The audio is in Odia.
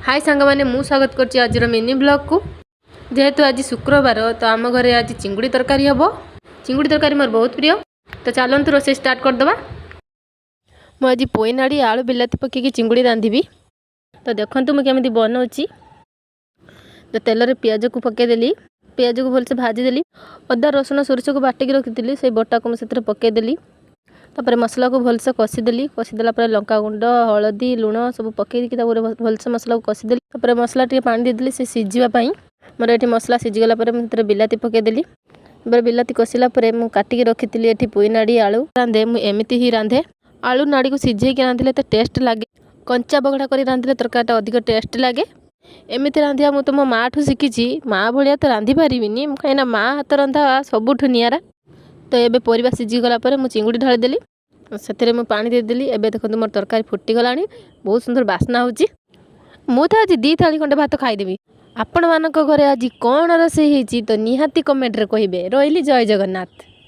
ହାଇ ସାଙ୍ଗମାନେ, ମୁଁ ସ୍ୱାଗତ କରୁଛି ଆଜିର ମିନି ବ୍ଲଗ୍କୁ। ଯେହେତୁ ଆଜି ଶୁକ୍ରବାର, ତ ଆମ ଘରେ ଆଜି ଚିଙ୍ଗୁଡ଼ି ତରକାରୀ ହେବ। ଚିଙ୍ଗୁଡ଼ି ତରକାରୀ ମୋର ବହୁତ ପ୍ରିୟ। ତ ଚାଲନ୍ତୁ, ରୋଷେଇ ଷ୍ଟାର୍ଟ କରିଦେବା। ମୁଁ ଆଜି ପୋଇନାଡ଼ି, ଆଳୁ, ବିଲାତି ପକାଇକି ଚିଙ୍ଗୁଡ଼ି ରାନ୍ଧିବି। ତ ଦେଖନ୍ତୁ ମୁଁ କେମିତି ବନଉଛି। ତ ତେଲରେ ପିଆଜକୁ ପକାଇଦେଲି, ପିଆଜକୁ ଭଲସେ ଭାଜିଦେଲି। ଅଦା, ରସୁଣ, ସୋରିଷକୁ ବାଟିକି ରଖିଥିଲି, ସେଇ ବଟାକୁ ମୁଁ ସେଥିରେ ପକାଇଦେଲି। ତାପରେ ମସଲାକୁ ଭଲସେ କଷିଦେଲି। କଷିଦେଲା ପରେ ଲଙ୍କାଗୁଣ୍ଡ, ହଳଦୀ, ଲୁଣ ସବୁ ପକାଇକି ତାପରେ ଭଲସେ ମସଲାକୁ କଷିଦେଲି। ତାପରେ ମସଲା ଟିକେ ପାଣି ଦେଇଦେଲି ସେ ସିଝିବା ପାଇଁ। ମୋର ଏଠି ମସଲା ସିଝିଗଲା ପରେ ମୁଁ ସେଥିରେ ବିଲାତି ପକାଇଦେଲି। ତାପରେ ବିଲାତି କଷିଲା ପରେ ମୁଁ କାଟିକି ରଖିଥିଲି ଏଠି ପୋଇନାଡ଼ି, ଆଳୁ। ରାନ୍ଧେ ମୁଁ ଏମିତି ହିଁ ରାନ୍ଧେ। ଆଳୁ ନାଡ଼ିକୁ ସିଝେଇକି ରାନ୍ଧିଲେ ଏତେ ଟେଷ୍ଟ ଲାଗେ। କଞ୍ଚା ବଘଡ଼ା କରି ରାନ୍ଧିଲେ ତରକାରୀଟା ଅଧିକ ଟେଷ୍ଟ ଲାଗେ। ଏମିତି ରାନ୍ଧିବା ମୁଁ ତ ମୋ ମାଆଠୁ ଶିଖିଛି। ମା' ଭଳିଆ ତ ରାନ୍ଧି ପାରିବିନି, କାହିଁକିନା ମା' ହାତ ରନ୍ଧା ସବୁଠୁ ନିଆରା। ତ ଏବେ ପରିବା ସିଝିଗଲା ପରେ ମୁଁ ଚିଙ୍ଗୁଡ଼ି ଢାଳିଦେଲି, ସେଥିରେ ମୁଁ ପାଣି ଦେଇଦେଲି। ଏବେ ଦେଖନ୍ତୁ, ମୋର ତରକାରୀ ଫୁଟିଗଲାଣି, ବହୁତ ସୁନ୍ଦର ବାସ୍ନା ହେଉଛି। ମୁଁ ତ ଆଜି 2 ଥାଳି ଖଣ୍ଡେ ଭାତ ଖାଇଦେବି। ଆପଣମାନଙ୍କ ଘରେ ଆଜି କ'ଣ ରୋଷେଇ ହେଇଛି, ତ ନିହାତି କମେଣ୍ଟରେ କହିବେ। ରହିଲି, ଜୟ ଜଗନ୍ନାଥ।